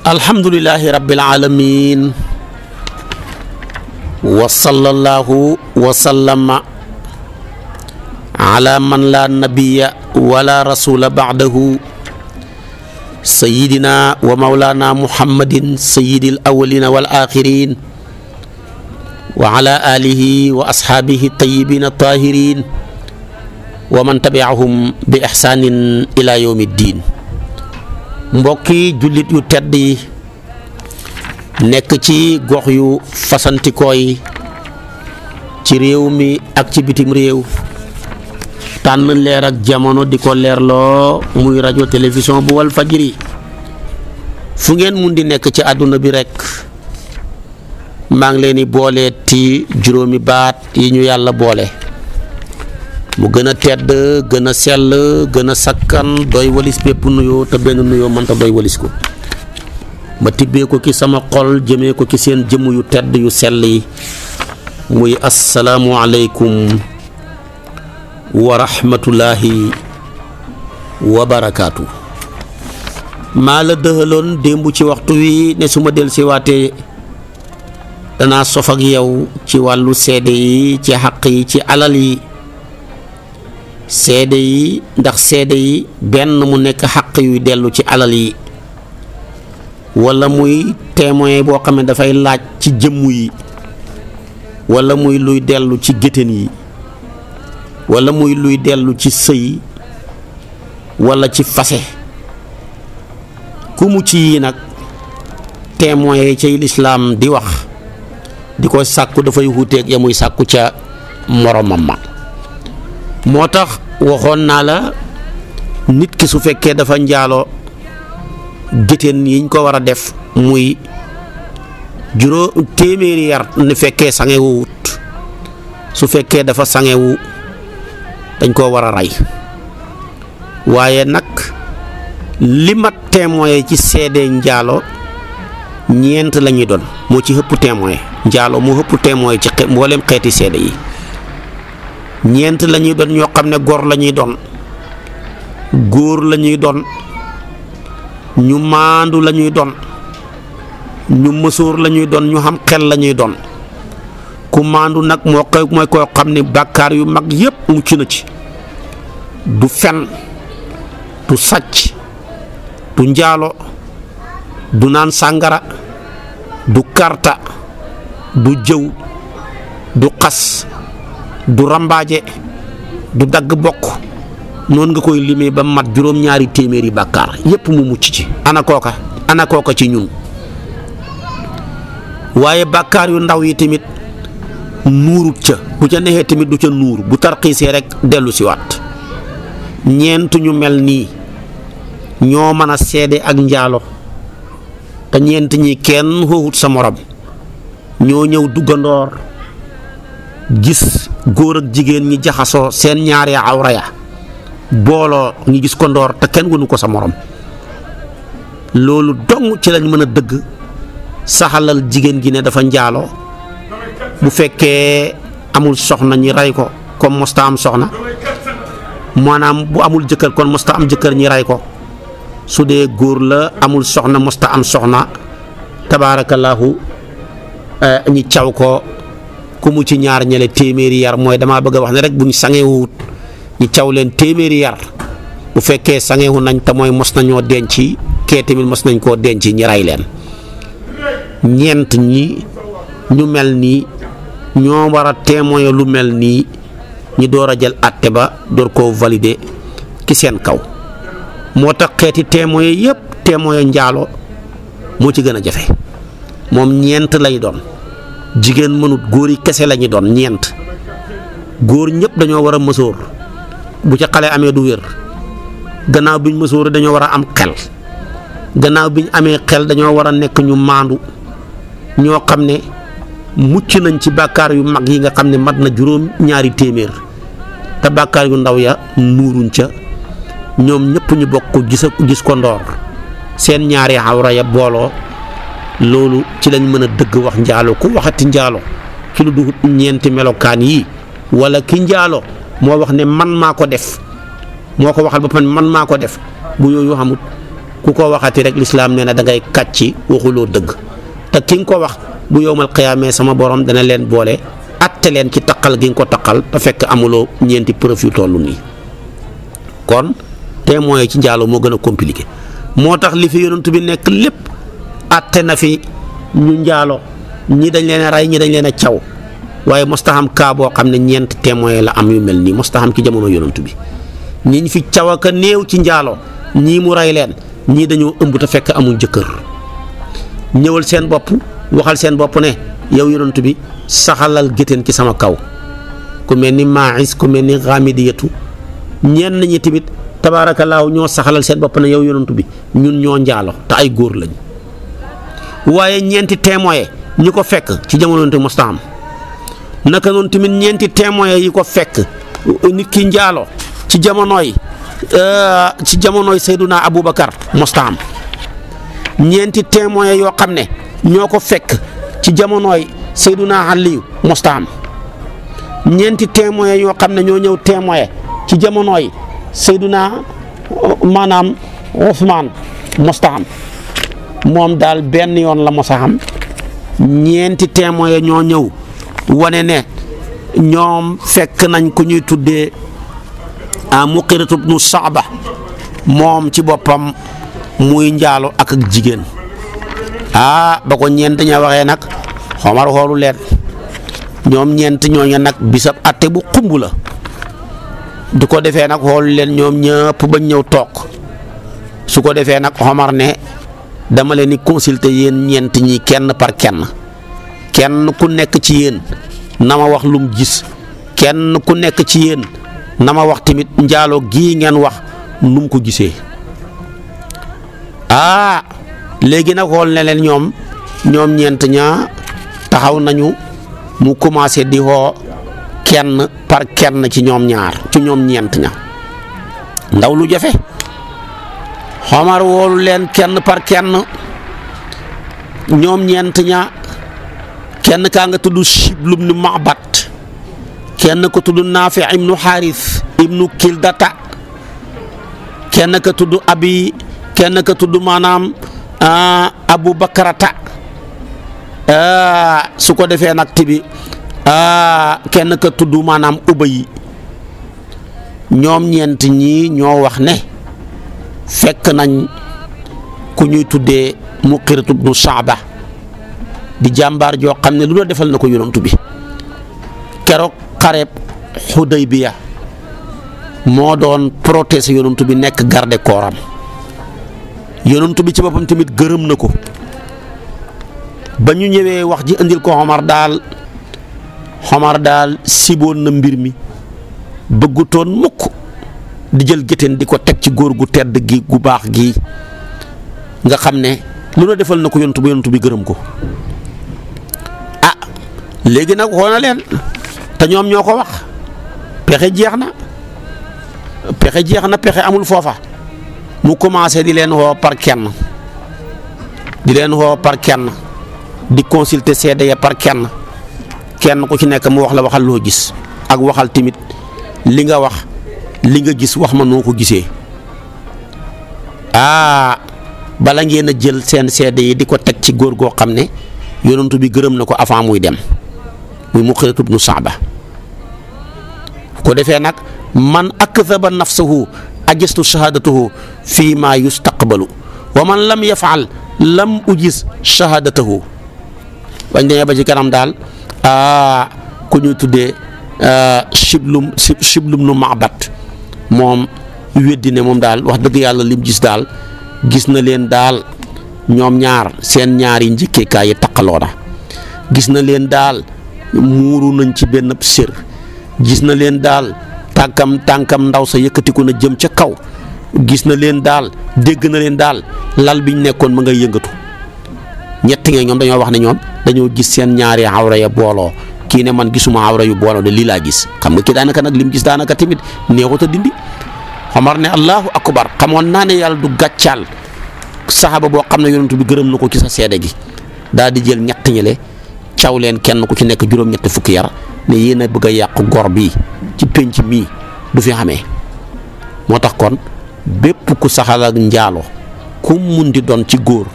alhamdulillahi rabbil alamin wa sallallahu wa sallama ala man la nabiyya wala rasula ba'dahu sayyidina wa mawlana muhammadin sayyidil awwalina wal akhirin wa ala alihi wa ashabihi tayyibin tahirin wa man tabi'ahum bi ihsanin ila yawmiddin. Mbokki jullit yu tedd yi nekk ci gox yu fasantikoo yi ci réew mi ak ci bitim réew tànn leer ak jamono di ko leerloo muy rajo télévision bu wal fajri fu ngeen mun di nekk ci àdduna bi rekk maa ngi leen di booleeti juróomi baat yi ñu yàlla boole mu gën a tedd gën a sell gën a sakkan doy walis bépp nuyoo te benn nuyoo mënta doy walis ko ma tibbee ko ki sama xol jëmee ko ki seen jëmm yu tedd yu sell yi muy asalaamu aleykum wa rahmatullahi wa barakaatu. maa la dëxaloon démb ci waxtu wi ne su ma del si waatee danaa sof ak yow ci wàllu seede yi ci xaq yi ci alal yi seede yi ndax seede yi benn mu nekk xaq yuy dellu ci alal yi walla muy témoin boo xam ne dafay laaj ci jëmm yi walla muy luy dellu ci géttéen yi walla muy luy dellu ci sëy walla ci fase ku mu ci yi nag témoin yi ci lislaam di wax di ko sàkku dafay wuuteeg ya muy sàkku ca moromam ma moo tax waxoon naa la nit ki su fekkee dafa njaaloo géttéen yiñ ko war a def muy téeméeri yar ni fekkee sangewu wut su fekkee dafa sangewu dañ koo war a rey waaye nag li mat témoin ci seede njaalo ñeent la ñuy doon moo ci ëpp témoin njaalo moo ëpp témoin ci mboolem xeeti seede yi ñeent la ñuy doon ñoo xam ne góor la ñuy doon góor la ñuy doon ñu maandu la ñuy doon ñu mësoor la ñuy doon ñu xam xel la ñuy doon ku maandu nag mooy koo xam ne bàkkaar yu mag yépp mucc na ci du fen du sàcc du njaalo du naan sàngara du karta du jëw du xas du rambaaje du dagg bokk noonu nga koy limee ba mat juróom-ñaari téeméeri bàkkaar yépp mu mucc ci ana kooka ci ñun waaye bàkkaar yu ndaw yi tamit nuurut ca bu ca neexee tamit du ca nuur bu tarxiisee rek dellu si waat ñeent ñu mel nii ñoo mën a seede ak njaalo te ñeent ñi kenn xóowut sa morom ñoo ñëw duggandoor gis góor ak jigéen ñi jaxasoo seen ñaari awra ya booloo ñu gis ko ndoor te kenn gënu ko sa morom loolu dong ci lañ mën a dëgg saxalal jigéen gi ne dafa njaaloo bu fekkee amul soxna ñi rey ko comme mosta am soxna maanaam bu amul jëkkër kon mosta am jëkkër ñi rey ko su dee góor la amul soxna mosta am soxna tabaarakallaahu ñi caw ko ku mu ci ñaar ñele téeméeri yar mooy damaa bëgg a wax ne rek buñ sangewut ñu caw leen téeméeri yar bu fekkee sangewu nañ te mooy mos nañoo denc kee tamit mos nañ koo denc ñi rey leen ñeent ñi ñu mel nii ñoo war a témoin lu mel nii ñi door a jël àtte ba door koo valider ci seen kaw moo tax xeeti témoin yépp témoin njaalo moo ci gën a jafe moom ñeent lay doon jigéen mënut góor yi kese la ñu doon ñeent góor ñëpp dañoo war a mësoor bu ca xale amee du wér gannaaw biñ mësoor dañoo war a am xel gannaaw biñ amee xel dañoo war a nekk ñu maandu ñoo xam ne mucc nañ ci bàkkaar yu mag yi nga xam ne mat na juróom-ñaari téeméer te bàkkaar yu ndaw ya nuuruñ ca ñoom ñëpp ñu bokk gis ko ndoor seen ñaari awra ya booloo loolu ci lañ mën a dëgg wax njaalo ku waxati njaalo ci lu du ñeenti melokaan yi wala ki njaalo moo wax ne man maa ko def moo ko waxal ba man maa ko def bu yooyu xamut ku ko waxati rek lislaam nee na da ngay kàcci waxuloo dëgg te ki nga ko wax bu yowmal qiyaamee sama borom dana leen boole atte leen ci taqal gi nga ko taqal te fekk amuloo ñeenti preuve yu toll nii kon témoin ci njaaloo moo gën a compliqué moo tax li fi yonent bi nekk lépp atte na fi ñu njaaloo ñi dañ leen a rey ñi dañ leen a caw waaye mostaxam kaa boo xam ne ñeent témoin la am yu mel nii mostaxam ci jamono yonent bi ñiñ fi caw ak a néew ci njaaloo ñii mu rey leen ñii dañoo ëmb te fekk amuñ jëkkër ñëwal seen bopp waxal seen bopp ne yow yonent bi saxalal géttéen ci sama kaw ku mel ni Maïs ku mel ni Xaamidiyatu ñenn ñi tamit tabaarakallaahu ñoo saxalal seen bopp ne yow yonent bi ñun ñoo njaalo te ay góor lañ waaye ñeenti témoin ñi ko fekk ci jamono yonent mustaam naka noonu tamit ñeenti témoin yi ko fekk nit ki njaalo ci jamonooy Seyduna Aboubacar mustaam ñeenti témoin yoo xam ne ñoo ko fekk ci jamonooy Seyduna Aliyu mustaam ñeenti témoin yoo xam ne ñoo ñëw témoin ci jamonooy Seyduna maanaam Ousmane mustaam moom daal benn yoon la mos a xam ñeenti témoin ñoo ñëw wane ne ñoom fekk nañ ku ñuy tuddee Muqiratu ibnu Saaba moom ci boppam muy njaalo ak jigéen ba ko ñeent ña waxee nag Omar xoolu leen ñoom ñeent ñooñu nag bisab atte bu xumb la du ko defee nag xoolu leen ñoom ñëpp bañ ñëw toog su ko defee nag Omar ne dama leen di consulter yéen ñeent ñi kenn par kenn ku nekk ci yéen na ma wax lum gis kenn ku nekk ci yéen na ma wax tamit njaaloo gii ngeen wax nu mu ko gisee léegi nag xool ne leen ñoom ñeent ñaa taxaw nañu mu commencé di xoo kenn par kenn ci ñoom ñaar ci ñoom ñeent ña ndaw lu jafe Omar woolu leen kenn par kenn ñoom ñeent ña kenn kaa nga tudd Shiblu ibnu Ma'bat kenn ko tudd Naafi ibnu Xaaris ibnu Kildata kenn ka tudd kenn ka tudd maanaam Abu Bakrata su ko defee nag tibi kenn ka tudd maanaam Ubay ñoom ñeent ñii ñoo wax ne fekk nañ ku ñuy tuddee Muqiratu ibnu Saaba di jàmbaar joo xam ne lu la defal na ko yonantu bi keroog xareeb Xudaybiya moo doon protéger yonantu bi nekk garde kooram yonantu bi ci boppam tamit gërëm na ko ba ñu ñëwee wax ji indil ko Omar daal siboon na mbir mi bëggutoon mukk di jël géttéen di ko teg ci góor gu tedd gi gu baax gi nga xam ne lu la defal na ko yonantu bi gërëm ko léegi nag xool na leen te ñoom ñoo ko wax pexe jeex na pexe amul foofa mu commencé di leen woo par kenn di consulter seede ya par kenn ku ci nekk mu wax la waxal loo gis ak waxal tamit li nga wax li nga gis wax ma noo ko gisee bala ngeen a jël seen seede yi di ko teg ci góor goo xam ne yonantu bi gërëm na ko avant muy dem muy Muqiratu ibnu Saaba ko defee nag man akdaba nafsahu ajastu shahadatahu fii ma yustaqbalu wa man lam yafaal lam ujis shahadatahu bañ demee ba ci kanam daal ku ñuy tuddee Shiblu ibnu Ma'bat moom weddi ne moom daal wax dëgg yàlla lim gis daal gis na leen daal ñoom ñaar seen ñaari njëkkeekaay yi taqaloo na gis na leen daal muuru nañ ci benn sër gis na leen daal tànkam ndaw sa yëkkatiku na jëm ca kaw gis na leen daal dégg na leen daal lal biñ nekkoon ma ngay yëngatu ñett ngeen ñoom dañoo wax ne ñoom dañoo gis seen ñaari awra ya booloo kii ne man gisuma awra yu booloo de lii laa gis xam nga kii daanaka nag lim gis daanaka tamit neexut a dindi Omar ne allahu akbar xamoon naa ne yàlla du gàccaal saxaaba boo xam ne yonent bi gërëm na ko ci sa seede gi daal di jël ñett ñile caw leen kenn ku ci nekk juróom-ñetti fukki yar ne yéen a bëgg a yàq gor bii ci pénc mii du fi xamee moo tax kon bépp ku saxal ak njaalo kum mun di doon ci góor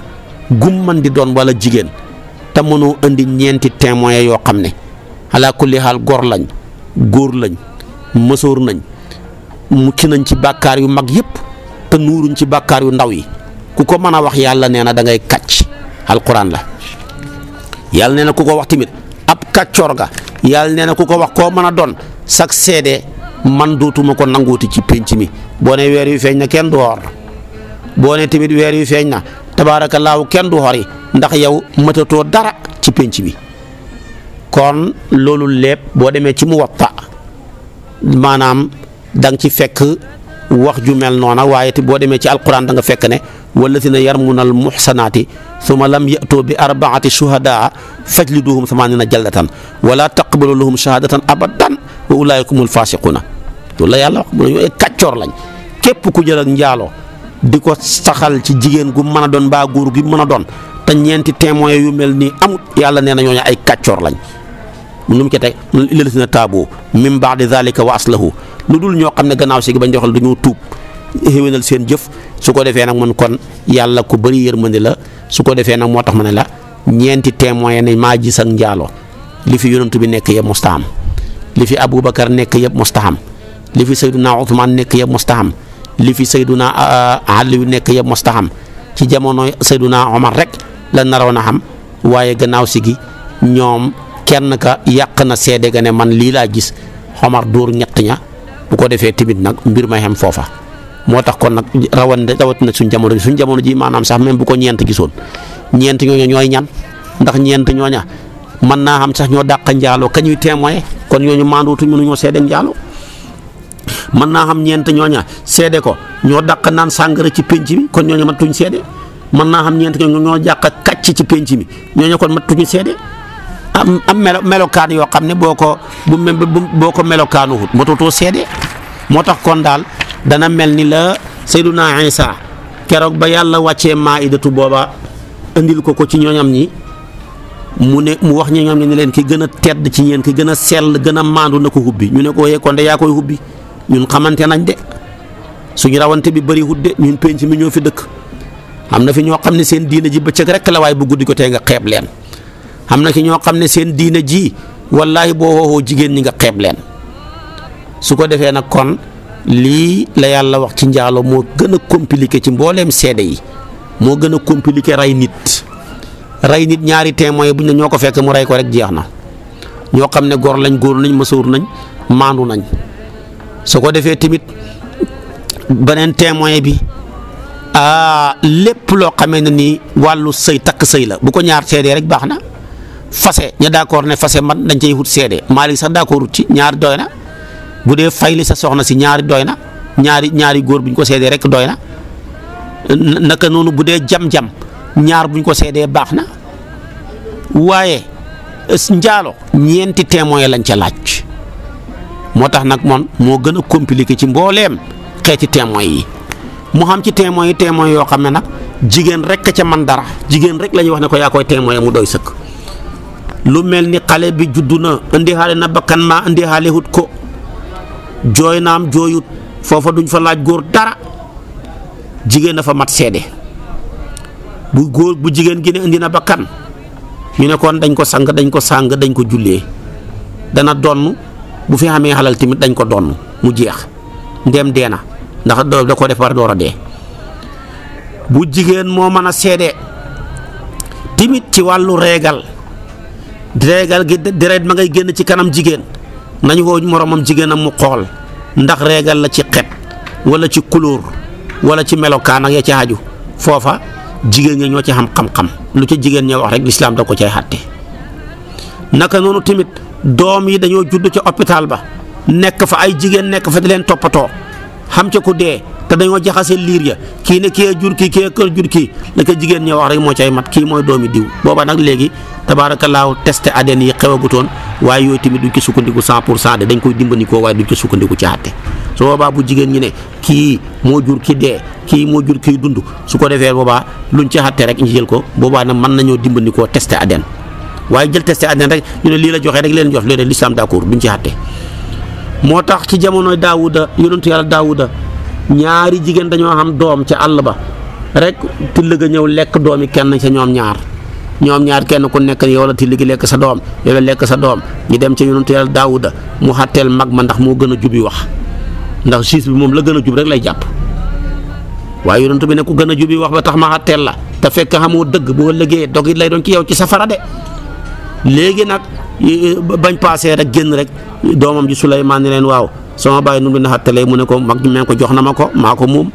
gum man di doon wala jigéen te mënoo indi ñeenti témoins yoo xam ne ala kulli xaal gor lañ góor lañ mësoor nañ mucc nañ ci bàkkaar yu mag yëpp te nuuruñ ci bàkkaar yu ndaw yi ku ko mën a wax yàlla nee na da ngay kàcc alquran la yàlla nee na ku ko wax tamit ab kàccoor ga yàlla nee na ku ko wax koo mën a doon sag seede man dootuma ko nanguuti ci pénc mi boo ne weer yu feeñ na kenn du xoor boo ne tamit weer yu feeñ na tabaarakallaahu kenn du xori ndax yow mëtatoo dara ci pénc mi kon loolu lépp boo demee ci Muwatta maanaam da nga ci fekk wax ju mel noona waaye te boo demee ci alquran da nga fekk ne wallazina yarmuna al muhsanaati summa lam ya'tu bi arbaati shuhadaa fajliduhum thamaanina jaldatan wala taqbalu lahum shahadatan abadan wa ulaa'ika humul faasiquuna loolu la yàlla wax mu ne ñooy kàccoor lañ képp ku jël ak njaaloo di ko saxal ci jigéen gu mën a doon mbaa góor gi mën a doon te ñeenti témoins yu mel nii amut yàlla nee na ñooñu ay kàccoor lañ nu mu ci teg illa lazina taabu min ba'di zaalika wa aslahu lu dul ñoo xam ne gannaaw si gi bañ doxal dañoo tuub xéwénal seen jëf su ko defee nag man kon yàlla ku bëri yërmande la su ko defee nag moo tax ma ne la ñeenti témoins ne maa gis ak njaaloo li fi yonent bi nekk yëpp mustaham li fi Aboubacar nekk yëpp mustaham li fi Sayduna Ousmane nekk yëpp mustaham li fi Sayduna Aliyu nekk yëpp mustaham ci jamono Sayduna Omar rek la naroon a xam waaye gannaaw si gi ñoom kenn ka yàq na seede ga ne man lii laa gis Omar dóor ñett ña bu ko defee timit nag mbir may xem foofa moo tax kon nag rawat na suñ jamono ji maanaam sax même bu ko ñeent gisoon ñeent ñooña ñooy ñan ndax ñeent ñooña mën naa xam sax ñoo dàq njaaloo ka ñuy témoin kon ñooñu maanduutuñ mënuñoo seede njaaloo mën naa xam ñeent ñooña seede ko ñoo dàq naan sàngara ci penc mi kon ñooñu matuñ seede mën naa xam ñeent ñooñu ñoo dàq kàcc ci penc mi ñooñu kon matuñu seede am melokaan yoo xam ne boo ko melokaanu wut matutoo seede moo tax kon daal dana mel ni la Sayyiduna Isa keroog ba yàlla wàccee maidatu booba indil ko ci ñooñam ñi mu wax ñooñam ñi ne leen ki gën a tedd ci ñeen ki gën a sell gën a maandu na ko hubbi ñu ne ko kon de yaa koy hubbi ñun xamante nañ de suñu rawante bi bëri hut de ñun penc mi ñoo fi dëkk am na fi ñoo xam ne seen diina ji bëccëg rek la waaye bu guddi ko tee nga xeeb leen am na ki ñoo xam ne seen diina ji wallaahi boo woowoo jigéen ñi nga xeeb leen su ko defee nag kon lii la yàlla wax ci njaalo moo gën a compliqué ci mbooleem seede yi moo gën a compliqué rey nit ñaari témoins buñ ne ñoo ko fekk mu rey ko rek jeex na ñoo xam ne góor lañ mësoor nañ maandu nañ su ko defee tamit beneen témoin bi lépp loo xamee ne nii wàllu sëy takk sëy la bu ko ñaar seedee rek baax na fase ña d'accord ne fase man dañ cay wut seede Maalik sax d'accord ci ñaari doy na bu dee fayli sa soxna si ñaari doy na ñaari góor buñ ko seedee rek doy na naka noonu bu dee jam-jam ñaar buñ ko seedee baax na waaye njaalo ñeenti témoin lañ ca laaj moo tax nag moom moo gën a compliqué ci mbooleem xeeti témoin yi mu xam ci témoin yoo xam ne nag jigéen rek ca man dara jigéen rek la ñuy wax ne ko yaa koy témoin mu doy sëkk lu mel ni xale bi juddu na indi xaale na bakkan maa indi xaale hut ko jooy naam jooyut foofa duñ fa laaj góor dara jigéen dafa mat seede bu jigéen gi ne indi na bakkan ñu ne kon dañ ko sang dañ ko jullee dana donn bu fi xamee xalal tamit dañ ko donn mu jeex ndéem dee na ndax da ko def war door a dee bu jigéen moo mën a seede timit ci wàllu reegal gi deret ma ngay génn ci kanam jigéen nañu woo moromam jigéenam mu xool ndax reegal la ci xet wala ci couleur wala ci melokaan ak ya ci aju foofa jigéen ña ñoo ci xam-xam lu ca jigéen ña wax rek lislaam da ko cay xàtte naka noonu tamit doom yi dañoo judd ca hôpital ba nekk fa ay jigéen nekk fa di leen toppatoo xam ca ku dee te dañoo jaxase liir ya kii ne kii jur kii jur kii la ko jigéen ña wax rek moo cay mat kii mooy doomi diw booba nag léegi tabaarakallaahu testé ADN yi xewagutoon waaye yooyu tamit duñ ko sukkandiku 100% de dañ koy dimbandikoo waaye duñ ko sukkandiku ci àtte su boobaa bu jigéen ñi ne kii moo jur ki dee kii moo jur kii dund su ko defee boobaa luñ ci àtte rek ñu jël ko boobaa nag mën nañoo dimbandikoo testé ADN waaye jël testé ADN rek ñu ne lii la joxe rek leen jox léeg-léeg l'islam d'accord duñ ci àtte moo tax ci jamonoy Daawuda yonentu yàlla Daawuda ñaari jigéen dañoo xam doom ca àll ba rek till ga ñëw lekk doomi kenn ca ñoom ñaar kenn ku nekk yow la till gi lekk sa doom yow la lekk sa doom ñu dem ca yonentu Yàlla Daawuda mu xàtteel mag ma ndax moo gën a jubi wax ndax juge bi moom la gën a jub rek lay jàpp waaye yonentu bi ne ku gën a jubi wax ba tax ma xàtteel la te fekk xamoo dëgg boo liggéeyee dog it lay doon ci yow ci safara de léegi nag bañ paasee rek génn rek doomam ji Suleymaan ne leen waaw sama bàyyi nu mu leen xàttalee mu ne ko mag mi ko jox na ma ko maa ko moom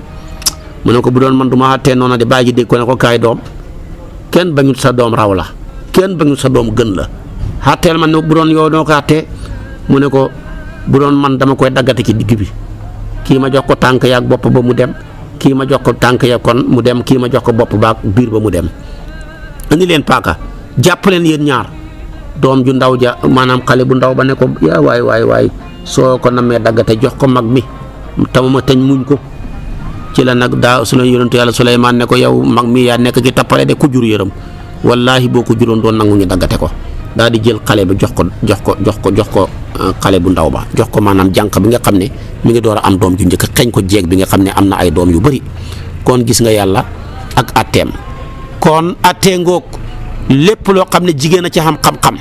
mu ne ko bu doon man du ma xàttee noonu de bàyyi ji dégg ko ne ko kaay doom kenn bañut sa doom raw la kenn bañut sa doom gën la xàtteel man ne bu doon yow doo ko xàttee mu ne ko bu doon man dama koy daggate ci digg bi kii ma jox ko tànk yaak bopp ba mu dem kii ma jox ko tànk ya kon mu dem kii ma jox ko bopp baak biir ba mu dem andi leen paaka jàpp leen yéen ñaar doom ju ndaw ja maanaam xale bu ndaw ba ne ko yaa waay soo ko namee daggate jox ko mag mi tama ma teñ muñ ko ci la nag daa su la yonentu Yàlla Suleymaan ne ko yow mag mi yaa nekk ci tappale de ku jur yërëm wallaahi boo ko juróon doon nangu ñu daggate ko daal di jël xale ba jox ko xale bu ndaw ba jox ko maanaam jànq bi nga xam ne mi ngi door a am doom ju njëkk xeñ ko jeeg bi nga xam ne am na ay doom yu bari kon gis nga yàlla ak atteem kon attee ngoog lépp loo xam ne jigéen a ci xam-xam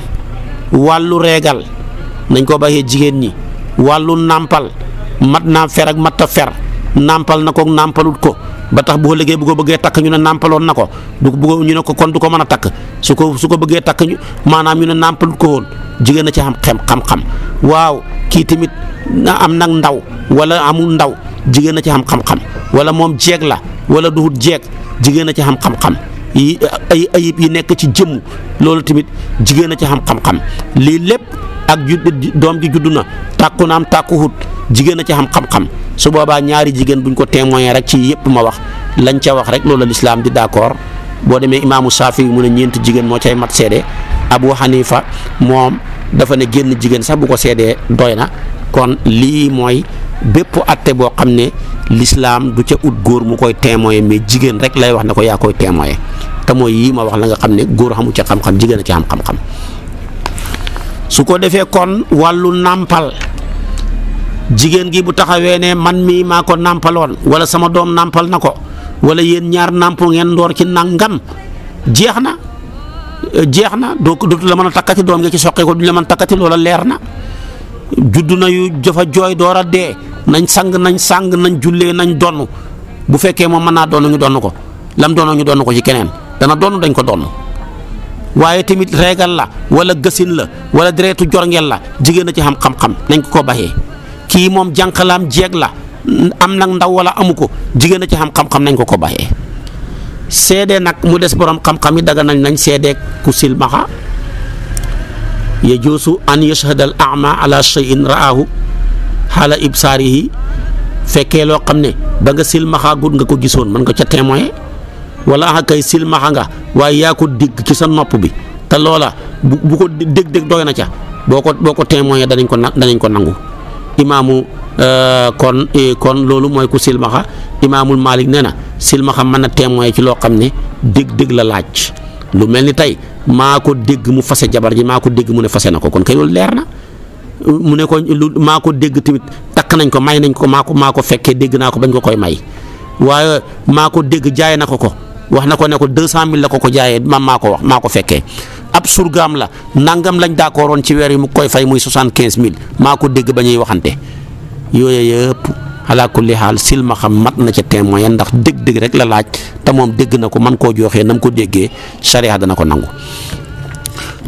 wàllu reegal nañ ko bàyyee jigéen ñi wàllu nàmpal mat naa fer ak mat a fer nàmpal na ko nàmpalut ko ba tax bu ko liggéey bu ko bëggee takk ñu ne nàmpaloon na ko ñu ne ko kon du ko mën a takk su ko bëggee takk maanaam ñu ne nàmpalut ko woon jigéen a ci xam-xam waaw kii tamit am nag ndaw wala amul ndaw jigéen a ci xam-xam wala moom jeeg la wala duhut jeeg jigéen a ci xam-xam yi ay ayib yi nekk ci jëmm loolu tamit jigéen a ci xam-xam lii lépp ak doom ji juddu na tàkku naam tàkkuhut jigéen a ci xam-xam su boobaa ñaari jigéen buñ ko témoigner rek ci yëpp ma wax lañ ca wax rek loolu lislaam di d'accord boo demee imaamu Saafi mu ne ñeenti jigéen moo cay mat seede Abu Hanifa moom dafa ne génn jigéen sax bu ko seedee doy na kon lii mooy bépp atte boo xam ne lislaam du ca ut góor mu koy témoigner mais jigéen rek lay wax ne ko yaa koy témoigner te mooy yii ma wax la nga xam ne góor xamu ca xam-xam jigéen a ci xam-xam su ko defee kon wàllu nàmpal jigéen gi bu taxawee ne man mii maa ko nàmpaloon wala sama doom nàmpal na ko wala yéen ñaar nàmpu ngeen ndoor ci nangam jeex na dootu la mën a takkati doom nga ci soqee ko duñ la mën a takkati loola leer na juddu na yu dafa jooy door a dee nañ sang nañ jullee nañ donn bu fekkee moom mën naa doon ñu donn ko lam doon ñu donn ko ci keneen dana donn dañ ko donn waaye tamit reegal la wala gësin la wala deretu jorngeel la jigéen a ci xam-xam nañ ko baxee kii moom jànqalaam jeeg la am nag ndaw wala amu ko jigéen a ci xam-xam nañ ko baxee seede nag mu des borom xam-xam yi daga nañ seede ku silmaxa yajuusu an yashhada al a'ma ala shay'in ra'ahu xaala ibsaarihi fekkee loo xam ne ba nga silmaxa gut nga ko gisoon mën nga ca témoin wala kay silmaxa nga waaye yaa ko dégg ci sa nopp bi te loola bu ko dégg doy na ca boo ko témoin danañ ko nangu imaamu kon loolu mooy ku silmaxa imaamul Malik nee na silmaxa mën na témoin ci loo xam ne dégg la laaj lu mel ni tey maa ko dégg mu fase jabar ji maa ko dégg mu ne fase na ko kon kay loolu leer na mu ne ko maa ko dégg tamit takk nañ ko may nañ ko maa ko fekkee dégg naa ko bañ ko koy may waaye maa ko dégg jaay na ko wax na ko ne ko 200 000 la ko jaayee maa ko wax maa ko fekkee ab surgaam la nangam lañ d'accordoon ci weer yi mu koy fay muy 75 000 maa ko dégg ba ñuy waxante yooyu yëpp ala kulli xaal silmaxa mat na ca témoin ndax dégg-dégg rek la laaj te moom dégg na ko man koo joxee na mu ko déggee sharia dana ko nangu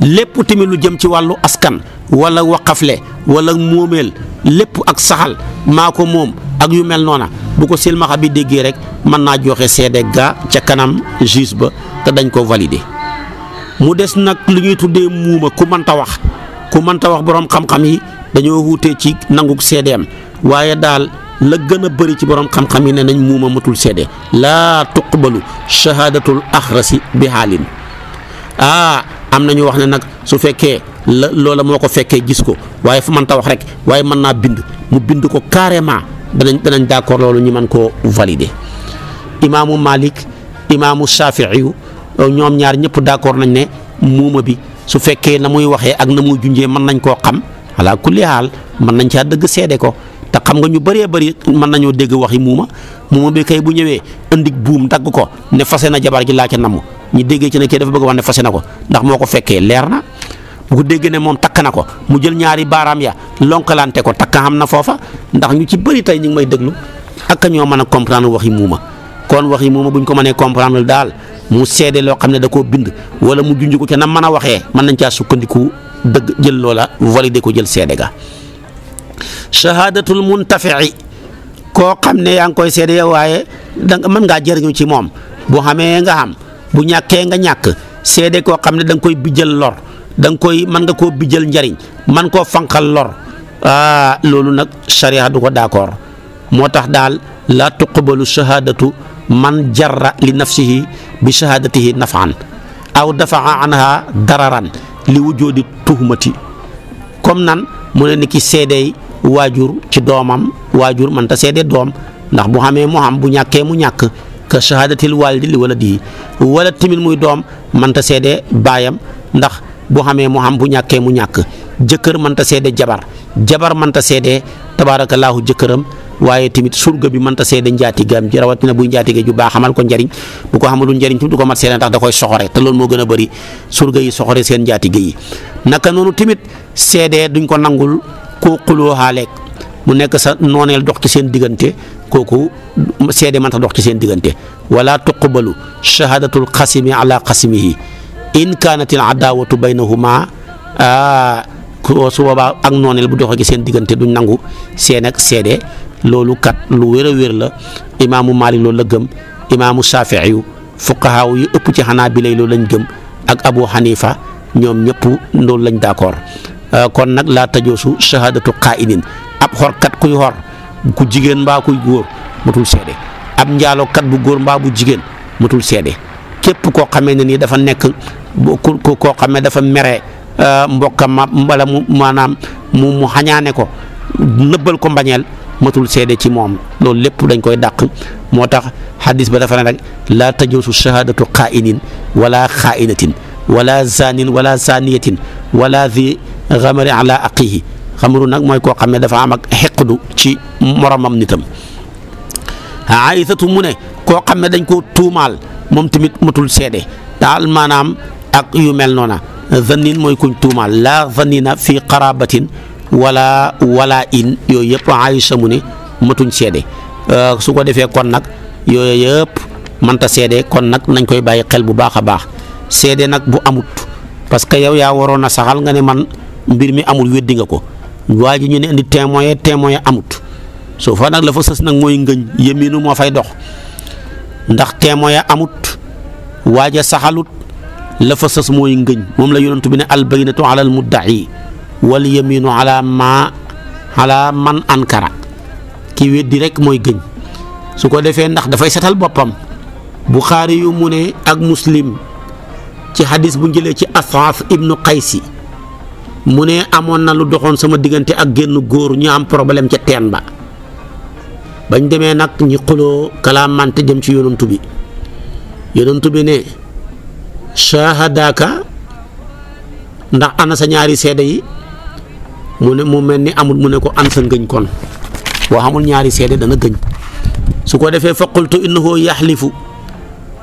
lépp tamit lu jëm ci wàllu askan wala waqafle wala moomeel lépp ak saxal maa ko moom ak yu mel noona bu ko silmaxa bi déggee rek mën naa joxe seede ga ca kanam juge ba te dañ ko valider mu des nag lu ñuy tuddee muuma ku mënta wax borom xam-xam yi dañoo wuutee ci nanguk seedeem waaye daal la gën a bëri ci borom xam-xam yi ne nañ muuma matul seede laa tuqbalu shahadatul axrasi bi xaalin am na ñu wax ne nag su fekkee loola moo ko fekkee gis ko waaye fu mënta wax rek waaye mën naa mu bind ko carrément danañ d'accord loolu ñu mën koo valider imaamu Malik imaamu Shafii ñoom ñaar ñëpp d'accord nañ ne muuma bi su fekkee na muy waxee ak na muy junjee mën nañ koo xam ala kulli haal mën nañ caa dëgg seede ko te te xam nga ñu bëree bëri mën nañoo dégg waxi muuma bi kay bu ñëwee indi buum dagg ko ne fase na jabar ji laa ca namm ñu déggee ci ne kii dafa bëgg wax ne fase na ko ndax moo ko fekkee leer na bu ko déggee ne moom takk na ko mu jël ñaari baaraam ya lonkalante ko takk xam na foofa ndax ñu ci bëri tey ñu ngi may déglu ak ñoo mën a comprendre waxi muuma kon waxi muuma bu ñu ko mënee comprendre daal mu seede loo xam ne da koo bind wala mu junj ko ca na mën a waxee mën nañ caa sukkandiku dëgg jël loola validé ko jël seede ga. shahadatul muntafi'i koo xam ne yaa ngi koy seede waaye danga mën ngaa jëriñu ci moom bu xamee nga xam bu ñàkkee nga ñàkk seede koo xam ne da nga koy bijjal lor da nga koy mën nga koo bijjal njariñ man koo fanqal lor loolu nag sharia du ko d'accord moo tax daal la tuqbalu shahadatu man jarra li nafsihi bi shahadatihi nafan aw dafaa anha dararan li wujudi tuhmati comme nan mu ne ni ki seedey waajur ci doomam waajur mënta seede doom ndax bu xamee mu xam bu ñàkkee mu ñàkk ka shahadatil walidi li waladihi wala timit muy doom mënta seede baayam ndax bu xamee mu xam bu ñàkkee mu ñàkk jëkkër mënta seede jabar mënta seede tabaarakallaahu jëkkëram waaye tamit surga bi mënta seede njaatigaam ji rawatina buy njaatige ju baax xamal ko njariñ bu ko xamalul njariñ tu du ko mat seede ndax da koy soxore te loolu moo gën a bëri surga yi soxore seen njaatige yi naka noonu tamit seede duñ ko nangul koo xuloo xaaleeg mu nekk sa nooneel dox ci seen diggante kooku seede mënta dox ci seen diggante wala tuqbalu shahadatul xasimi ala xasimihi in kaanat al adaawatu baynahuma su boobaa ak nooneel bu doxee ci seen diggante duñ nangu seen ak seede loolu kat lu wér a wér la imaamu Maalik loolu la gëm imaamu Shaafi'i yu fuqahaa yu ëpp ci Hanaabila loolu lañ gëm ak Abu Hanifa ñoom ñëpp loolu lañ d'accord kon nag laa tajoosu shahadatu qaa'inin ab xorkat kuy xor ku jigéen mbaa kuy góor matul seede ab njaalookat bu góor mbaa bu jigéen matul seede képp koo xamee ne nii dafa nekk koo xamee dafa mere mbokkam ma wala mu maanaam mu xañaane ko nëbbal ko mbañeel matul seede ci moom loolu lépp dañ koy dàq moo tax hadis ba dafa ne rek laa tajoosu shahadatu qaa'inin wala xaa'inatin wala zanin wala zaniyatin wala zi xamari ala aqihi xamaru nag mooy koo xam ne dafa am ak xeqdu ci moromam nitam Aysatu mu ne koo xam ne dañ koo tuumaal moom tamit matul seede daal maanaam ak yu mel noona zannin mooy kuñ tuumaal laa zannina fi qarabatin wala in yooyu yëpp Aysa mu ne matuñ seede su ko defee kon nag yooyu yëpp mënta seede kon nag nañ koy bàyyi xel bu baax a baax seede nag bu amut parce que yow yaa waroon a saxal nga ne man mbir mi amul weddi nga ko waa ji ñu ne indi témoin amut soo fa nag la fa sës nag mooy ngëñ yeminu moo fay dox ndax témoin amut waaja saxalut la fa sës mooy ngëñ moom la yonent bi ne al baynatu ala al mudda'i wal yaminu ala man ankara ki weddi rek mooy gëñ su ko defee ndax dafay setal boppam Buxaari yu mu ne ak Muslim ci hadis bu njëlee ci As'af ibnu Qaysi mu ne amoon na lu doxoon sama diggante ak génn góor ñu am problème ca teen ba bañ demee nag ñi xuloo kalaamante jëm ci yonantu bi ne shahadaka ndax ana sa ñaari seede yi mu ne mu mel ni amul mu ne ko an sa ngëñ kon boo xamul ñaari seede dana gëñ su ko defee fa qultu innahu yaxlifu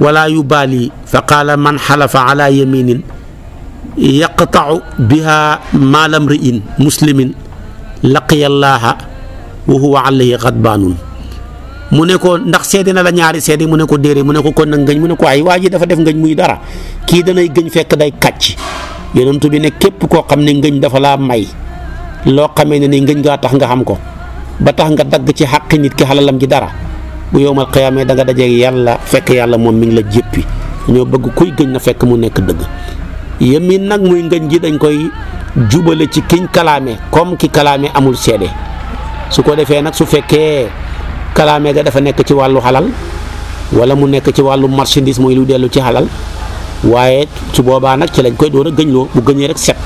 wala yubaali fa qaala man xalafa ala yaminin yaqtau biha maala mri'in muslimin laqiya llaha wa huwa alayhi xadbaanun mu ne ko ndax seede na la ñaari seede mu ne ko déere mu ne ko kon nag ngëñ mu ne ko ay waa ji dafa def ngëñ muy dara kii danay gëñ fekk day kàcc yonent bi ne képp koo xam ne ngëñ dafa laa may loo xamee ne ni ngëñ ngaa tax nga xam ko ba tax nga dagg ci xàqi nit ki xalalam ji dara bu yowmal qiyaama da nga dajeeg yàlla fekk yàlla moom mi ngi la jéppi ñoo bëgg kuy gëñ na fekk mu nekk dëgg yemin nag muy ngëñ ji dañ koy jubale ci kiñ kalaame comme ki kalaame amul seede su ko defee nag su fekkee kalaame ga dafa nekk ci wàllu xalal wala mu nekk ci wàllu marchandise mooy lu dellu ci xalal waaye su boobaa nag ci lañ koy door a gëñloo bu gëñee rek set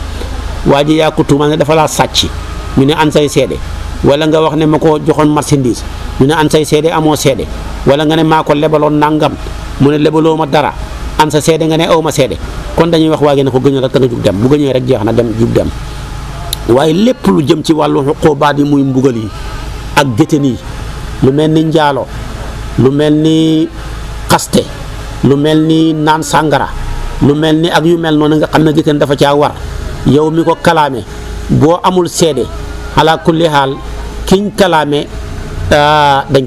waa ji yaa ko tuumal ne dafa laa sàcc ñu ne an say seede wala nga wax ne ma ko joxoon marchandise ñu ne an say seede amoo seede wala nga ne maa ko lebaloon nangam mu ne lebaloo ma dara an sa seede nga ne aw ma seede kon dañuy wax waa gi ne ko gëñal rek te nga jug dem bu gëñee rek jeex na dem jug dem waaye lépp lu jëm ci wàllu xuqubaat yi muy mbugal yi ak gétén yi lu mel ni njaalo lu mel ni xaste lu mel ni naan sàngara lu mel ni ak yu mel noonu nga xam ne gétén dafa caa war yow mi ko kalaame boo amul seede ala kulli haal kiñ kalaame dañ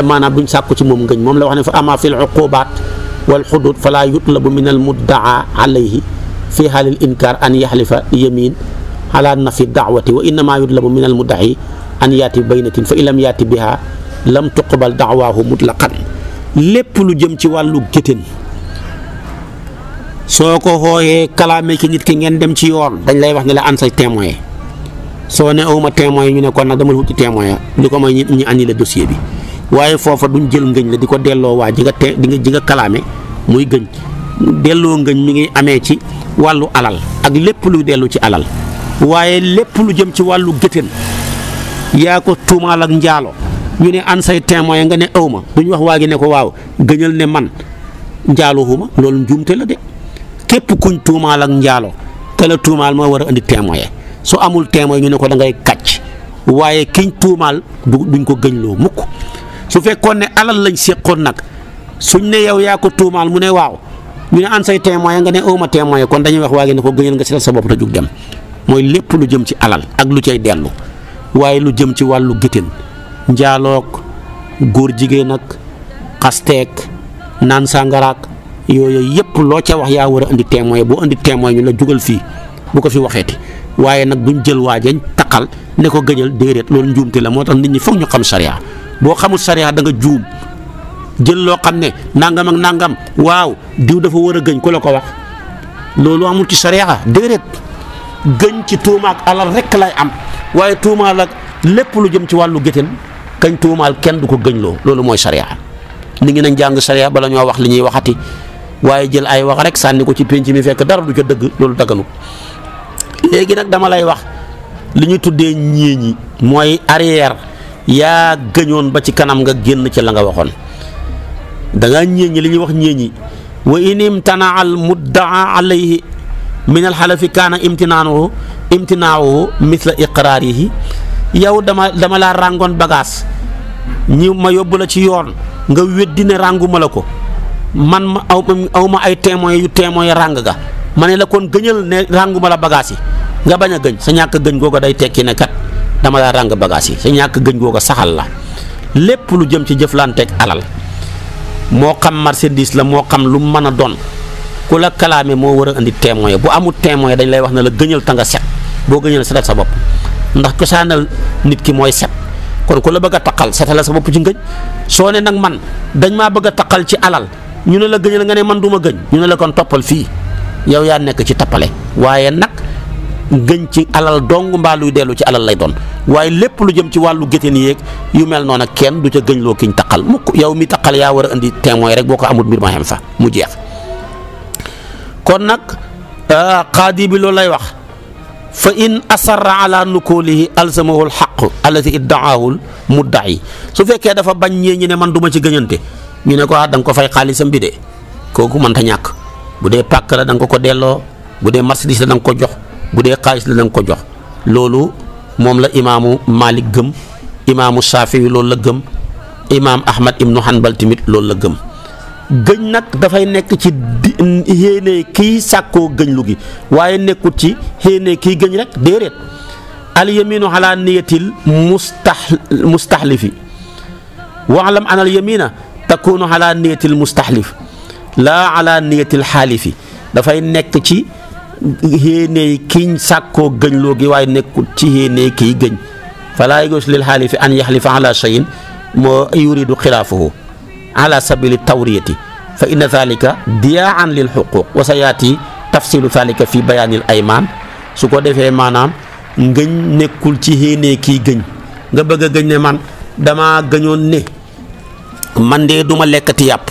maanaam duñ sàkku ci moom ngëñ moom la wax ne fa ama fil uqubaat wal xudud fala yutlabu min al muddaa alayhi fi haalil inkaar an yaxlifa yamin ala nafi daawati wa innama yutlabu min al muddahi an yaati bi baynatin fa in lam yaati biha lam tuqbal daawaahu mutlaqan lépp lu jëm ci wàllu gétén soo ko xooyee kalaame ci nit ki ngeen dem ci yoon dañ lay wax ne la an say témoin soo ne awma témoin ñu ne kon nag dama wuti témoin li ko mooy ñi annulé dossier bi waaye foofa duñ jël ngëñ la di ko delloo waa ji nga kalaame muy gëñ delloo ngëñ mi ngi amee ci wàllu alal ak lépp luy dellu ci alal waaye lépp lu jëm ci wàllu gétén yaa ko tuumaal ak njaalo ñu ne an say témoin nga ne awma duñ wax waa gi ne ko waaw gëñal ne man njaaluhuma loolu njuumte la de képp kuñ tuumaal ak njaalo te la tuumaal moo war a indi témoin su amul témoin ñu ne ko da ngay kàcc waaye kiñ tuumaal duñ ko gëñloo mukk su fekkoon ne alal lañ séqoon nag suñ ne yow yaa ko tuumaal mu ne waaw ñu ne an say témoin nga ne awma témoin kon dañuy wax waa gi ne ko gëñal nga seetal sa bopp te jug dem mooy lépp lu jëm ci alal ak lu cay dellu waaye lu jëm ci wàllu gétén njaaloog góor jigéen ak xasteek naan sàngaraak yooyu yëpp loo ca wax yaa war a indi témoin boo indi témoin ñu la jugal fii bu ko fi waxeeti waaye nag duñ jël waajañ taqal ne ko gëñal déedéet loolu njuumte la moo tax nit ñi foog ñu xam sariya boo xamul sariya da nga juum jël loo xam ne nangam ak nangam waaw diw dafa war a gëñ ku la ko wax loolu amul ci sariya déedéet gëñ ci tuumaak alal rek lay am waaye tuumaal ak lépp lu jëm ci wàllu gétén kañ tuumaal kenn du ko gëñloo loolu mooy sariya nit ñi nañ jàng sariya bala ñoo wax li ñuy waxati waaye jël ay wax rek sànni ko ci pénc mi fekk dara du ca dëgg loolu daganu léegi nag dama lay wax li ñu tuddee ñéeñi mooy arrière yaa gëñoon ba ci kanam nga génn ci la nga waxoon da ngaa ñéeñi li ñuy wax ñéeñi wa in imtanaa al muddaa alayhi min al xalafi kaana imtinaanuhu misla iqraarihi yow dama laa ràngoon bagage ñi ma yóbbu la ci yoon nga weddi ne rànguma la ko man ma aw ma ay témoins yu témoins ràng ga ma ne la kon gëñal ne rànguma la bagage yi nga bañ a gëñ sa ñàkk gëñ googa day tekki ne kat dama laa ràng bagage yi sa ñàkk gëñ googa saxal la lépp lu jëm ci jëflanteeg alal moo xam marchandise la moo xam lu mën a doon ku la kalaame moo war a indi témoin bu amul témoin dañ lay wax ne la gëñal ta nga set boo gëñal setal sa bopp ndax cosaanal nit ki mooy set kon ku la bëgg a taqal setal sa bopp ci ngëñ soo ne nag man dañ maa bëgg a taqal ci alal ñu ne la gëñal nga ne man du ma gëñ ñu ne la kon toppal fii yow yaa nekk ci tappale waaye nag gëñ ci alal dong mbaa luy dellu ci alal lay doon waaye lépp lu jëm ci wàllu géttéen yéeg yu mel noonu kenn du ca gëñ loo kiñ taqal mukk yow mi taqal yaa war a indi témoin rek boo ko amul mbir ma xem fa mu jeex kon nag qaadi bi loolu lay wax fa in asarra ala nukulihi alzamahu alxaq allati iddaahu mudda'i su fekkee dafa bañ ñee ñi ne man du ma ci gëñante ñu ne ko da nga ko fay xaalisam bi de kooku mënta ñàkk bu dee pàkk la da nga ko delloo bu dee marchandise la da nga ko jox bu dee xaalis la da nga ko jox loolu moom la imaamu Malik gëm imaamu Shaafi'i loolu la gëm imaam Ahmad ibnu Hanbal tamit loolu la gëm gëñ nag dafay nekk ci xéene kii sàkkoo gëñ lu gi waaye nekkut ci xéene kii gëñ rek déedéet al yaminu ala niyatil mustahlifi waalam an al yamina takunu ala niyatil mustahlif laa ala niyatil xaalifi dafay nekk ci xéene kiñ sàkkoo gëñ loo gi waaye nekkut ci xéene kii gëñ falaa yajuuzu lil xaalifi an yaxlifa ala shay'in moo yuridu xilaafahu ala sabili tawriyati fa inna dhalika diyaan lil xuquq wa sa yaati tafsilu dhalika fi bayaanil aymaan su ko defee maanaam ngëñ nekkul ci xéenee kii gëñ nga bëgg a gëñ ne man dama gëñoon ne man de du ma lekkati yàpp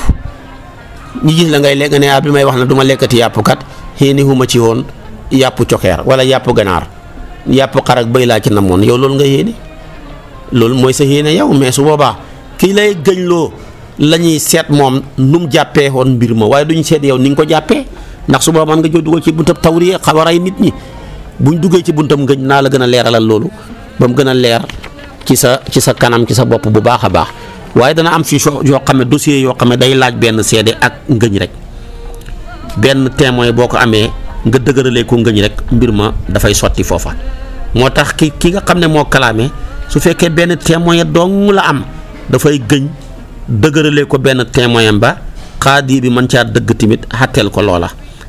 ñi gis la ngay lekk ne bi may wax na du ma lekkati yàpp kat xéeni huma ci woon yàpp cokeer wala yàpp ganaar yàpp xar ak bëy laa ci namoon yow loolu nga yéene loolu mooy sa yéene yow mais su boobaa kii lay gëñ loo la ñuy seet moom nu mu jàppee woon mbir ma waaye duñu seet yow ni nga ko jàppee ndax su boobaa man nga jóg dugal ci buntab tawriya xabaray nit ñi buñ duggee ci buntam ngëñ naa la gën a leeralal loolu ba mu gën a leer ci sa kanam ci sa bopp bu baax a baax. waaye dana am fi yoo xam ne dossier yoo xam ne day laaj benn seede ak ngëñ rek benn témoin boo ko amee nga dëgëralee ko ngëñ rek mbir ma dafay sotti foofa. moo tax ki nga xam ne moo kalaame su fekkee benn témoin dong la am dafay gëñ dëgëralee ko benn témoin ba xaadi bi mën caa dëgg tamit xàtteel ko loola.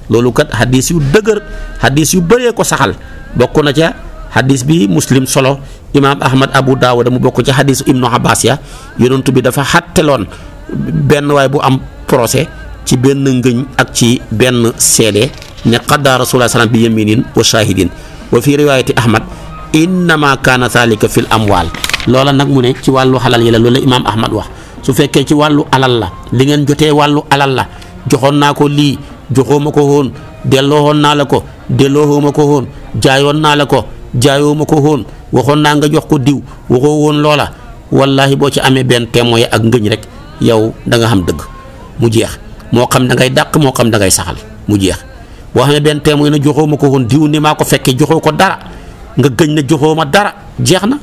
loolu kat xadis yu dëgër xadis yu bëree ko saxal bokk na ca xadis bi Muslim solo imaam Ahmad Abu Daawuda mu bokk ci xadisu Ibnu Abbas ya yonent bi dafa xàtteloon benn waay bu am procès ci benn ngëñ ak ci benn seede ne qaddaa Rasulullah sallam bi yaminin wa shahidin wa fi riwaayati Ahmad innama kaana thalika fil amwaal. loola nag mu ne ci wàllu xalal yi la loolu la imaam Ahmad wax su fekkee ci wàllu alal la li ngeen jotee wàllu alal la joxoon naa ko lii joxoo ma ko woon delloowoon naa la ko delloo ma ko woon jaayoon naa la ko jaayoo ma ko woon waxoon naa nga jox ko diw waxoo woon loola wallahi boo ci amee benn témoin ak ngëñ rek yow da nga xam dëgg mu jeex moo xam da ngay dàq moo xam da ngay saxal mu jeex. boo xamee benn témoin na joxoo ma ko woon diw ni maa ko fekkee joxoo ko dara nga gëñ na joxoo ma dara jeex na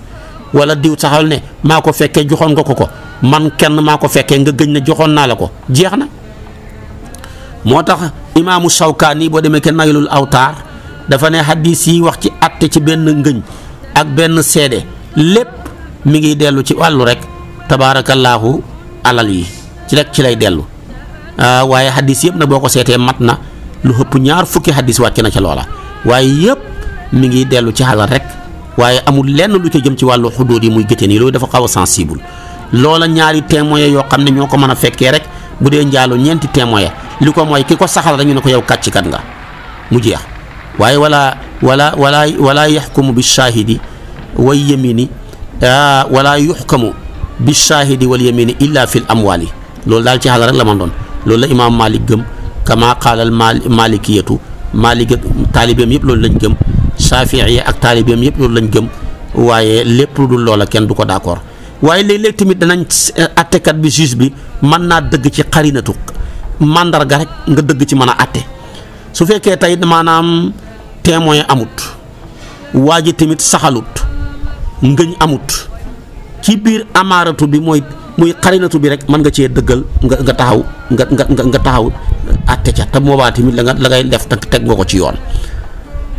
wala diw saxal ne maa ko fekkee joxoon nga ko man kenn maa ko fekkee nga gëñ na joxoon naa la ko jeex na. moo tax imaamu Shawkaani boo demee kenn Naylul Awtaar dafa ne hadis yi wax ci atte ci benn ngëñ ak benn seede lépp mi ngi dellu ci wàllu rek tabaarakallaahu alal yi ci rek ci lay dellu waaye hadis yëpp na boo ko seetee mat na lu ëpp ñaar fukki hadis wàcc na ca loola waaye yëpp mi ngi dellu ci alal rek waaye amul lenn lu ca jëm ci wàllu xuduud yi muy gëteen yi loolu dafa xaw a sensible loola ñaari témoin yoo xam ne ñoo ko mën a fekkee rek bu dee njaaloo ñeenti témoin li ko mooy ki ko saxal dañu ne ko yow kàccikat nga mu jeex waaye wala yaxkumu bi shaahidi wal yamini wala yuxkamu bi shaahidi wal yamini illa fil amwaali loolu daal ci xala rek la man doon loolu la imaam Malik gëm kama qaalal malikiyatu Malik taalibeem yëpp loolu lañ gëm Shaafi'i ak taalibeem yëpp loolu lañ gëm waaye lépp lu dul loola kenn du ko d'accord waaye léeg-léeg tamit danañ attekat bi juge bi mën naa dëgg ci xarinatu mandarga rek nga dëgg ci mën a atte su fekkee tey maanaam témoin amut waa ji tamit saxalut ngëñ amut ci biir amaaratu bi muy xarinatu bi rek mën nga cee dëggal nga taxaw nga taxaw atte ca te boobaa tamit la ngay def teg nga ko ci yoon.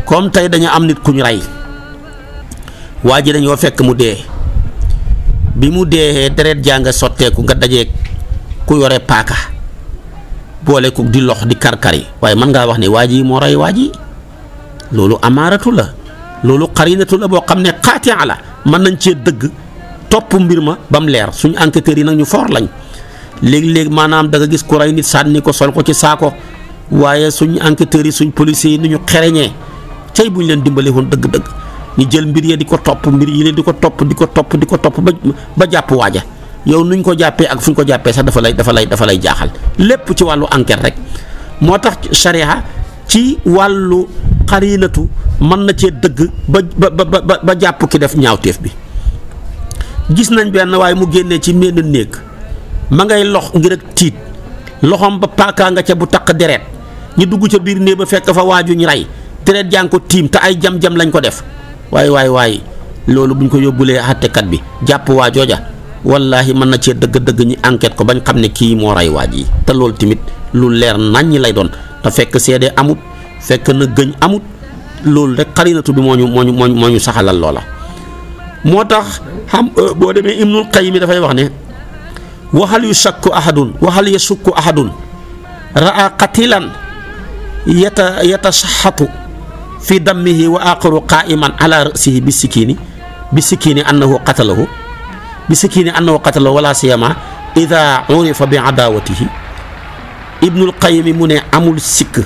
comme tey dañu am nit ku ñu rey waa ji dañoo fekk mu dee bi mu dee deret jaa nga sotteeku nga dajeeg ku yore paaka boole ko di lox di karkari waaye mën ngaa wax ne waa ji moo rey waa ji loolu amaaratu la loolu xarinatu la boo xam ne xaatia la mën nañ cee dëgg topp mbir ma ba mu leer suñu enquêteurs yi nag ñu foor lañ léegi-léegi maanaam da nga gis ku rey nit sànni ko sol ko ci saako waaye suñu enquêteurs yi suñ policiers yi ni ñu xereñee cay bu ñu leen dimbale woon dëgg-dëgg ñu jël mbir yi di ko topp mbir yi leen di ko topp ba jàpp waaja yow nuñ ko jàppee ak fuñ ko jàppee sax dafa lay jaaxal lépp ci wàllu enquête rek moo tax sharia ci wàllu xarinatu mën na cee dëgg ba jàpp ki def ñaawteef bi. gis nañ benn waaye mu génnee ci menn néeg ma ngay lox ngir ak tiit loxoom ba paakaa nga ca bu taq deret ñu dugg ca biir néeg ba fekk fa waaju ñu rey deret jàng ko tiim te ay jam-jam lañ ko def waaye loolu buñ ko yóbbulee àttekat bi jàpp waa jooja wallahi mën na cee dëgg-dëgg ñi enquête ko bañ xam ne kii moo rey waaj yi te loolu tamit lu leer naññi lay doon te fekk seede amut fekk na gëñ amut loolu rek xarinatu bi moo ñu saxalal loola. moo tax xam boo demee Ibnul Qayyim dafay wax ne waxal yasukku ahadun raa qatilan yatasaxatu fi dammihi wa aqaru qaiman ala rasihi bi sikini annahu qatalahu wala siyama ida urifa bi adawatihi. Ibnul Qayyim mu ne amul sikk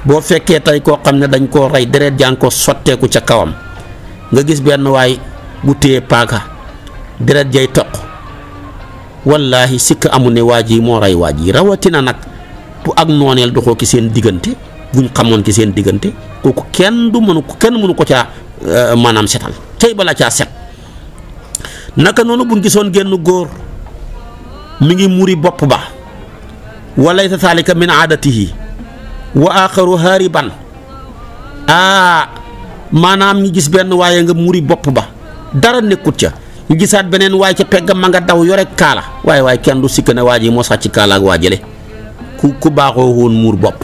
boo fekkee tey koo xam ne dañ koo rey deret jàng ko sotteeku ca kawam nga gis benn waay bu téye paaka deret jay toq wallahi sikk amul ne waa ji moo rey waa ji rawatina nag bu ak nooneel doxoo ki seen diggante buñ xamoon ci seen diggante kooku kenn mënu ko caa maanaam setal tey bala caa set. naka noonu buñ gisoon génn góor mi ngi muri bopp ba walaysa thalika min aadatihi wa axaru hariban maanaam ñi gis benn waaye nga muri bopp ba dara nekkut ca ñu gisaat beneen waay ca peggam ma nga daw yore kaala waaye kenn du sikk ne waa ji moo sàcc kaala ak waa jële ku baaxoo woon muur bopp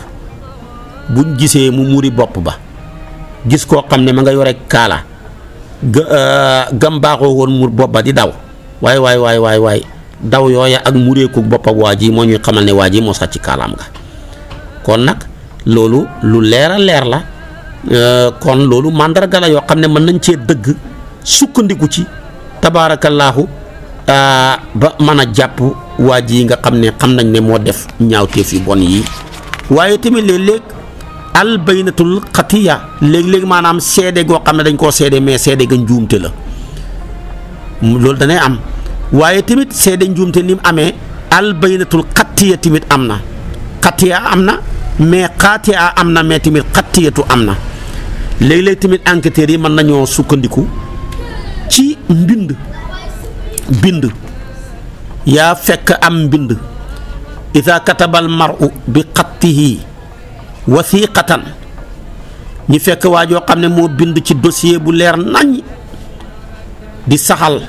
buñ gisee mu muuri bopp ba gis koo xam ne ma nga yore kaala gam baaxoo woon muur bopp ba di daw waay daw yooya ak mureeku bopp ak waa ji moo ñuy xamal ne waa ji moo sàcc kaalaam nga kon nag loolu lu leer a leer la kon loolu mandarga la yoo xam ne mën nañ cee dëgg sukkandiku ci tabaarakallaahu ba mën a jàpp waa ji nga xam ne xam nañ ne moo def ñaawteef yu bon yi waaye tamit léeg-léeg al baynatul xatiya léeg-léeg maanaam seede goo xam ne dañ koo seede mais seede ga njuumte la loolu danay am waaye tamit seede njuumte ni mu amee al baynatul xatiya tamit am na xatiya am na mais xaatiya am na mais tamit xatiyatu am na léeg-léeg tamit enquêteurs yi mën nañoo sukkandiku ci bind yaa fekk am mbind ida katabal maru bi xattihi wasiqatan ñi fekk waa joo xam ne moo bind ci dossier bu leer nañ di saxal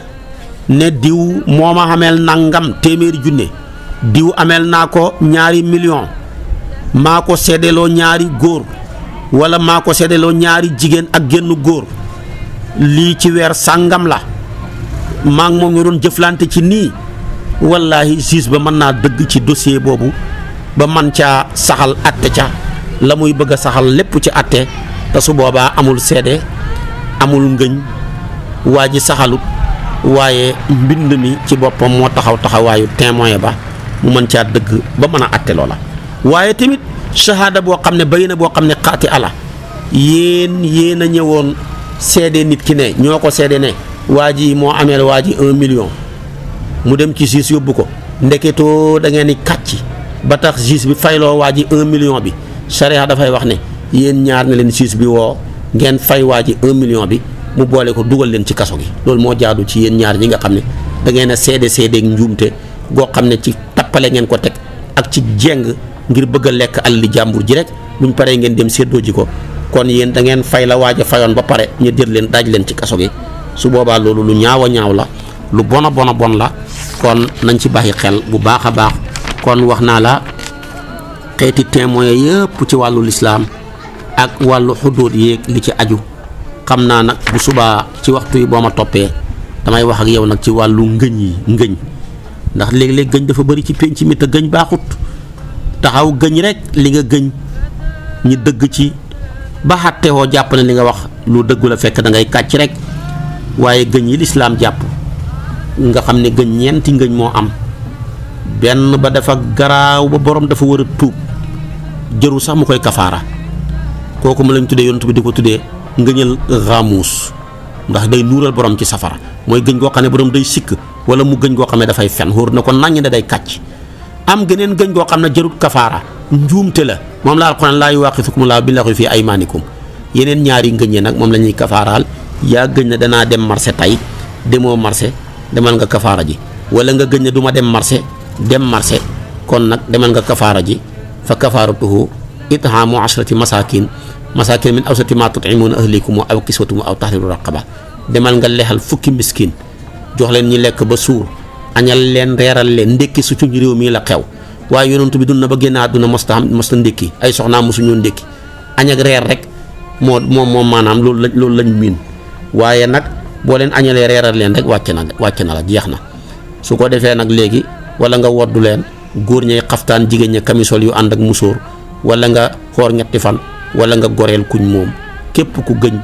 ne diw moo ma ameel nangam téeméeri junne diw ameel naa ko 2 millions maa ko seedeloo 2 góor wala maa ko seedeloo 2 jigéen ak génn góor lii ci weer sàngam la maa ngi moom ñu doon jëflante ci nii wallaahi juge ba mën naa dëgg ci dossier boobu ba man caa saxal atte ca la muy bëgg a saxal lépp ci atte te su boobaa amul seede amul ngëñ waa ji saxalut waaye mbind mi ci boppam moo taxawaayu témoin ba mu mën caa dëgg ba mën a atte loola waaye tamit shahada boo xam ne bay na boo xam ne xaati ala yéen a ñëwoon seede nit ki ne ñoo ko seede ne waa ji moo ameel waa ji 1 million mu dem ci juge yóbbu ko ndeketoo da ngeen di kàcc ba tax juge bi fayloo waa ji 1 million bi charia dafay wax ne yéen ñaar na leen juge bi woo ngeen fay waa ji 1 million bi mu boole ko dugal leen ci kaso gi loolu moo jaadu ci yéen ñaar ñi nga xam ne da ngeen a seedeeg njuumte goo xam ne ci tappale ngeen ko teg ak ci jeng ngir bëgg a lekk alali jàmbur ji rek buñ paree ngeen dem séddoo ji ko kon yéen da ngeen fay la waaj a fayoon ba pare ñu jël leen daaj leen ci kaso gi su boobaa loolu lu ñaaw a ñaaw la lu bon a bon la kon nañ ci bàyyi xel bu baax a baax kon wax naa la xeeti témoin yëpp ci wàllu lislaam ak wàllu xuduud yéeg li ci aju xam naa nag bu subaa ci waxtu yi boo ma toppee damay wax ak yow nag ci wàllu ngëñ ndax léeg-léeg gëñ dafa bëri ci penc mi te gëñ baaxut taxaw gëñ rek li nga gëñ ñi dëgg ci ba xàttewoo jàpp ne li nga wax lu dëggu la fekk da ngay kàcc rek waaye gëñ yi lislaam jàpp nga xam ne gëñ ñeenti ngëñ moo am benn ba dafa garaaw ba borom dafa war a tuub jëru sax mu koy kafaara kooku mu lañ tuddee yonent bi di ko tuddee ngëñal raamuus ndax day nuural borom ci safara mooy gëñ goo xam ne borom day sikk wala mu gëñ goo xam ne dafay fen xóor na ko naññ ne day kàcc am geneen gëñ goo xam ne jërut kafaara njuumte la moom la alquran laa yuwaaxisukum laahu billaghwi fii aymaanikum yeneen ñaari ngëñ yi nag moom la ñuy kafaaraal yaa gëñ ne danaa dem marché tey demoo marché demal nga kafaara ji wala nga gëñ ne du ma dem marché dem marché kon nag demal nga kafaara ji fa kafaaratuhu it'aamu 10 masaakin min awsati ma tut'imuuna ahlikum aw kiswatuhum aw tahriiru raqaba demal nga lexal fukki miskin jox leen ñi lekk ba suur añal leen reeral leen ndékki su ci réew mii la xew waaye yonent bi dund na ba génn àdduna mosta ndékki ay soxnaam mosuñoo ndékki añ ak reer rek moom maanaam loolu lañ miin waaye nag boo leen añalee reeral leen rek wàcc na la jeex na su ko defee nag léegi wala nga woddu leen góor ñay xaftaan jigéen ña camisole yu ànd ak musóor wala nga xoor ñetti fan wala nga goreel kuñ moom képp ku gëñ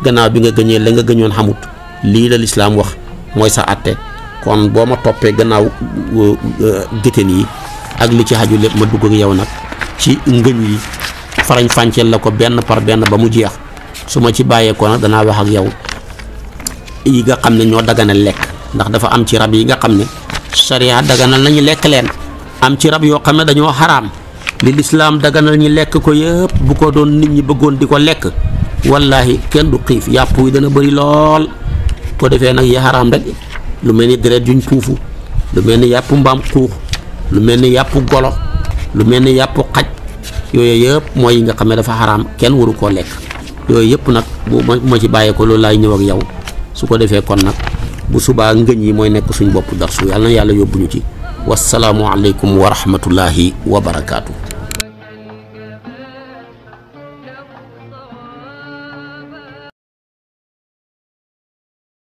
gannaaw bi nga gëñee la nga gëñoon xamut lii la lislaam wax mooy sa àtte kon boo ma toppee gannaaw géttéen yi ak li ci xaju lépp ma dugg ak yow nag ci ngëñ yi farañ fànceel la ko benn par benn ba mu jeex su ma ci bàyyeekoo nag danaa wax ak yow yi nga xam ne ñoo daganal lekk ndax dafa am ci rab yi nga xam ne sariya daganal nañu lekk leen am ci rab yoo xam ne dañoo xaraam li lislaam daganal ñi lekk ko yëpp bu ko doon nit ñi bëggoon di ko lekk wallahi kenn du xiif yàpp yi dana bëri lool ko defee nag yi xaraam rek lu mel ni deret juñ puufu lu mel ni yàpp mbaam xuux lu mel ni yàpp golo lu mel ni yàpp xaj yooyu yëpp mooy yi nga xam ne dafa xaraam kenn waru koo lekk yooyu yëpp nag bu ma ci bàyyee ko loolu laay ñëw ak yow su su ko defee kon nag bu subaa ngëñ yi mooy nekk suñ bopp darsu yàlla na yàlla yóbbuñu ci wasalaamu aleykum wa rahmatullahi wa barakaatu.